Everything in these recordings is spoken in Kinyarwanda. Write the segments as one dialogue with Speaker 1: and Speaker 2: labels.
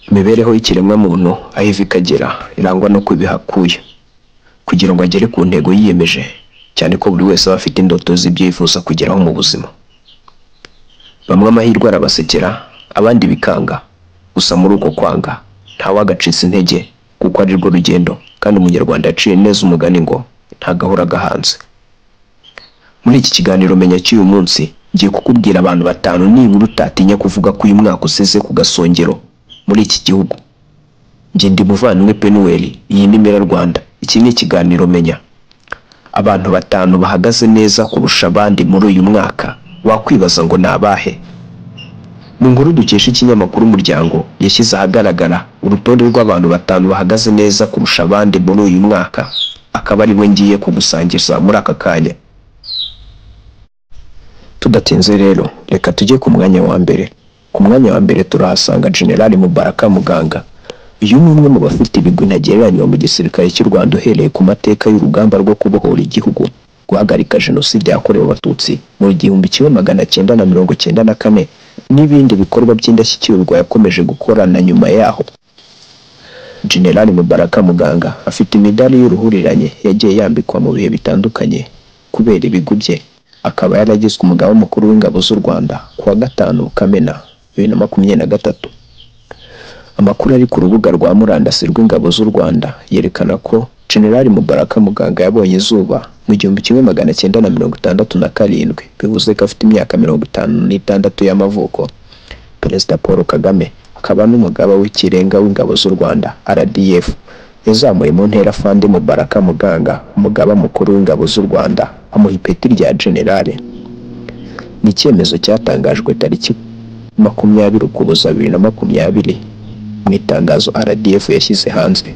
Speaker 1: Imibereho y'ikiremwamuntu aho iva ikagera irangwa no kwibiha akuya kugira ngo agere ku ntego yiyemeje, cyane ko buri wese aba afite indoto z'ibyo yifuza kugeraho mu buzima. Bamwe amahirwe arabasekera, abandi bikanga. Gusa muri uko kwanga ntawagacitse intege kuko ari rwo rugendo, kandi Umunyarwanda yaciye neza umugani ngo ntagahora gahanze. Muri iki kiganiro Menya cy'uyu munsi ngiye kukubwira abantu batanu nibura utatinya kuvuga ko uyu mwaka usize ku gasongero muri iki gihugu. Njye ndi Muvandimwe Penuel, iyi ni Mera Rwanda, iki ni ikiganiro Menya. Abantu batanu bahagaze neza kurusha abandi muri uyu mwaka, wakwibaza ngo ni abahe? Mu nkuru dukesha ikinyamakuru Umuryango yashyize ahagaragara urutonde rw'abantu batanu bahagaze neza kurusha abandi muri uyu mwaka, akaba ari we ngiye kugusangiza muri aka kanya. Tudatinze rero, reka tujye ku mwanya wa mbere. Ku mwanya wa mbere turahasanga General Mubaraka Muganga. Uyu ni umwe mu bafite ibigwi ntagereranywa mu gisirikare cy'u Rwanda uhereye ku mateka y'urugamba rwo kubohora igihugu, guhagarika Jenoside yakorewe Abatutsi mu 1994 n'ibindi bikorwa by'indashyikirwa yakomeje gukorana nyuma yaho. General Mubaraka Muganga afite imidari y'uruhuriranye yagiye yambikwa mu bihe bitandukanye kubera ibigwi bye, akaba yaragizwe umugaba mukuru w'ingabo z'u Rwanda ku wa 5 Kamena 2023. Amakuru ari ku rubuga rwa murandasi rw'ingabo z'u Rwanda yerekana ko General Mubaraka Muganga yabonye izuba mu 1967, bivuze ko afite imyaka 56 y'amavuko. Perezida Paul Kagame akaba n'umugaba w'ikirenga w'ingabo z'u Rwanda RDF yazamuye mu ntera Afande Mubaraka Muganga umugaba mukuru w'ingabo z'u Rwanda, amuha ipeti rya General. Ni icyemezo cyatangajwe tariki 20 Ukuboza 2020 mu itangazo RDF yashyize hanze.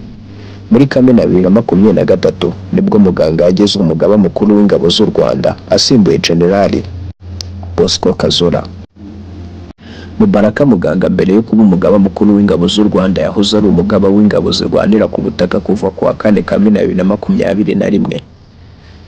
Speaker 1: Muri Kamena 2023 nibwo Muganga yageze umugaba mukuru w'ingabo z'u Rwanda asimbuye General Bosco Kazora. Mubaraka Muganga mbere yo kuba umugaba mukuru w'ingabo z'u Rwanda yahoze ari umugaba w'ingabo zirwanira ku butaka kuva ku wa 4 Kamena 2021.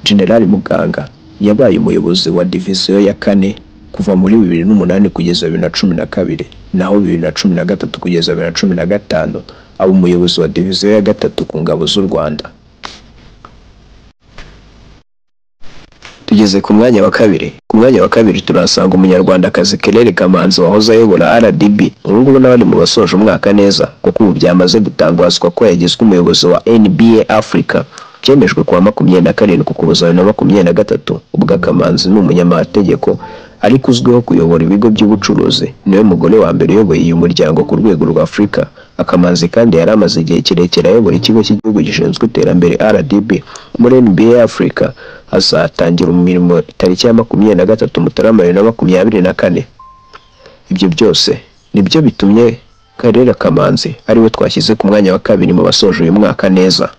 Speaker 1: General Muganga yabaye umuyobozi wa diviziyo ya 4 kuva muri 2008 kugeza 2012, naho 2013 kugeza 2015 aba umuyobozi wa diviziyo ya 3 ku ngabo z'u Rwanda. Tugeze ku mwanya wa kabiri. Ku mwanya wa kabiri turasanga Umunyarwandakazi Claire Kamanzi wahoze ayobora RDB. Ubu ngubu nawe ari mu basoje umwaka neza, kuko ubu byamaze gutangazwa ko yagizwe umuyobozi wa NBA Africa. Byemejwe ku wa 27 Ukuboza 2023. Ubwo Kamanzi ni umunyamategeko ariko uzwiho kuyobora ibigo by'ubucuruzi. Niwe mugore wa mbere uyoboye uyu muryango ku rwego rwa Afurika. Akamanzi kandi yari amaze igihe kirekire ayobora ikigo cy'igihugu gishinzwe iterambere RDB. Muri NBA Africa azatangira imirimo tariki ya 23 Mutarama 2024. Ibyo byose nibyo bitumye Claire Kamanzi ariwe twashyize ku mwanya wa kabiri mu basoje uyu mwaka neza.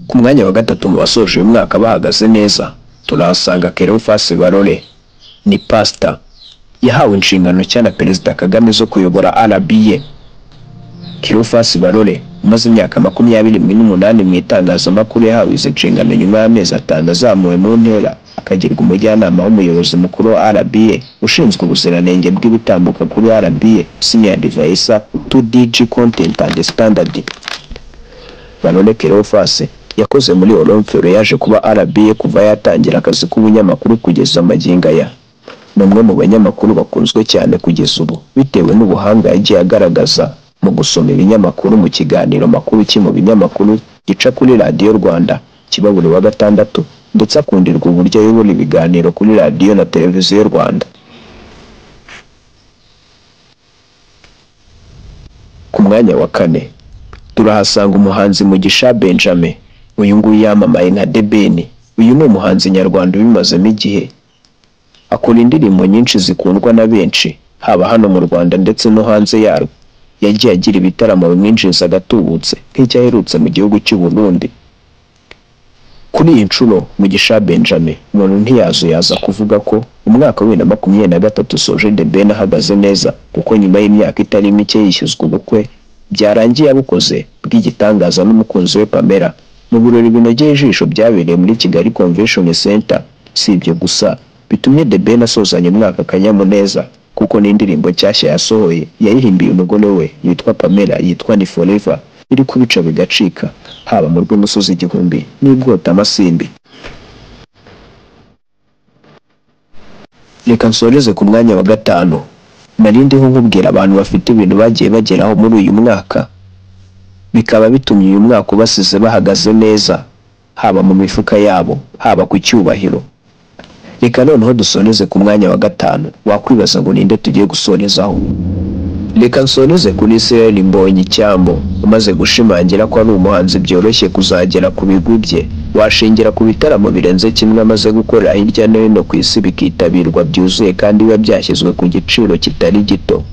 Speaker 1: Ku mwanya wa gatatu mu basoje uyu mwaka bahagaze neza turahasanga Cleophas Barore. Ni pastor yahawe inshingano nshya na Perezida Kagame zo kuyobora RBA. Cleophas Barore umaze imyaka 28 mu itangazamakuru yahawe izi nshingano nyuma y'amezi 5 azamuwe mu ntera akagirwa umujyanama w'umuyobozi mukuru wa RBA ushinzwe ubuziranenge bw'ibitambuka kuri RBA, Senior Advisor to DG Content and Standard. Barore Cleophas yakoze muri Olympia, yaje kuba RBA kuva yatangira akazi k'ubunyamakuru kugeza magingo aya. Ni umwe mu banyamakuru bakunzwe cyane kugeza ubu bitewe n'ubuhanga yagiye agaragaza mu gusoma ibinyamakuru mu kiganiro makuru ki mu binyamakuru gica kuri Radiyo Rwanda kiba buri wa gatandatu, ndetse akundirwa uburyo ayobora ibiganiro kuri radiyo na televiziyo Rwanda. Ku mwanya wa kane turahasanga umuhanzi Mugisha Benjamin. Uyu nguyu yamamaye nka The Ben. Uyu ni umuhanzi nyarwanda ubimazemo igihe, akora indirimbo nyinshi zikundwa na benshi haba hano mu Rwanda ndetse no hanze yarwo. Yagiye agira ibitaramo bimwinjiriza agatubutse nk'icyo aherutse mu gihugu cy'u Burundi. Kuri iyi nshuro Mugisha Benjamin umuntu ntiyazuyaza kuvuga ko umwaka wa 2023 usoje The Ben ahagaze neza, kuko nyuma y'imyaka itari mike yishyuzwa ubukwe byarangiye abukoze bw'igitangaza n'umukunzi we Pamela mu birori binogeye ijisho byabereye muri Kigali Convention Center. Si ibyo gusa, Bitumye The Ben asozanya umwaka akanyamuneza, kuko n'indirimbo nshyashya yasohoye yayihimbiye umugore we witwa Pamela yitwa Ni Forever, iri kubica bigacika haba mu rw'imisozi igihumbi n'ibwotamasimbi. Reka nsoreze ku mwanya wa gatanu. Nari ndiho nkubwira abantu bafite ibintu bagiye bageraho muri uyu mwaka, bikaba bitumye uyu mwaka ubasize bahagaze neza, haba mu mifuka yabo, haba ku cyubahiro. Reka noneho dusoreze ku mwanya wa gatanu. Wakwibaza ngo ninde tugiye gusorezaho? Reka nsoreze kuri Israel Mbonyi Icyambu, umaze gushimangira ko ari umuhanzi byoroshye kuzagera ku bigwi bye, washingira ku bitaramo birenze kimwe amaze gukorera hirya no hino ku isi bikitabirwa byuzuye kandi biba byashyizwe ku giciro kitari gito.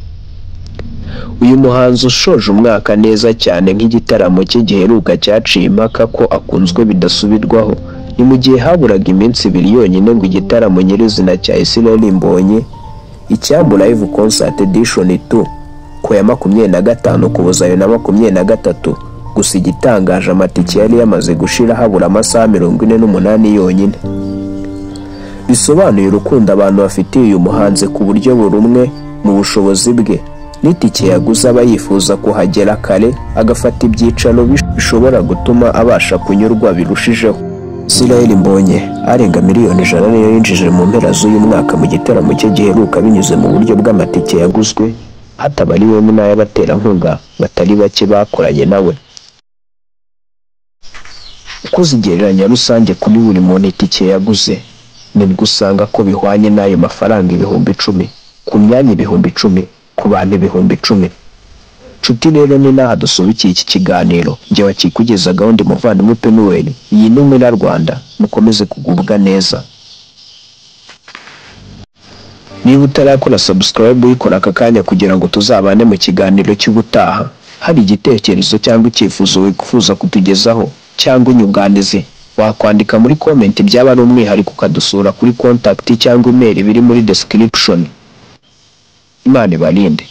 Speaker 1: Uyu muhanzi ushoje umwaka neza cyane nk'igitaramo cye giheruka cyaciye impaka ko akunzwe bidasubirwaho, ni mu gihe haburaga iminsi ibiri yonyine ngo igitaramo nyirizina cya Israel Mbonyi Icyambu Live Concert Edition 2 ku ya 25 Ukuboza 2023. Gusa igitangaje, amatike yari yamaze gushira habura amasaha 48 yonyine. Bisobanuye urukundo abantu bafitiye uyu muhanzi ku buryo buri umwe mu bushobozi bwe n'itike yaguze aba yifuza kuhagera kare agafata ibyicaro bishobora gutuma abasha kunyurwa birushijeho. Israel Mbonyi arenga 100,000,000 niyo yinjije mu mpera z'uyu mwaka mu gitaramo cye giheruka binyuze mu buryo bw'amatike yaguzwe, hatabariwemo n'ay'abaterankunga batari bake bakoranye nawe. Uko uzigereranya rusange kuri buri muntu itike yaguze, nibwo usanga ko bihwanye n'ayo mafaranga 10,000 ku myanya 10,000 ku bantu 10,000. Nshuti rero, ni naha dusubikiye iki kiganiro. Njye wakikugezagaho ndi muvandimwe Penuel. Iyi ni Umwera Rwanda, mukomeze kugubwa neza. Niba utarakora subscribe, uyikora aka kanya kugira ngo tuzabane mu kiganiro cy'ubutaha. Hari igitekerezo cyangwa icyifuzo wifuza kutugezaho cyangwa inyunganizi, wakwandika muri comment, byaba ari umwihariko ukadusura kuri contact cyangwa email biri muri description. Imana ibarinde.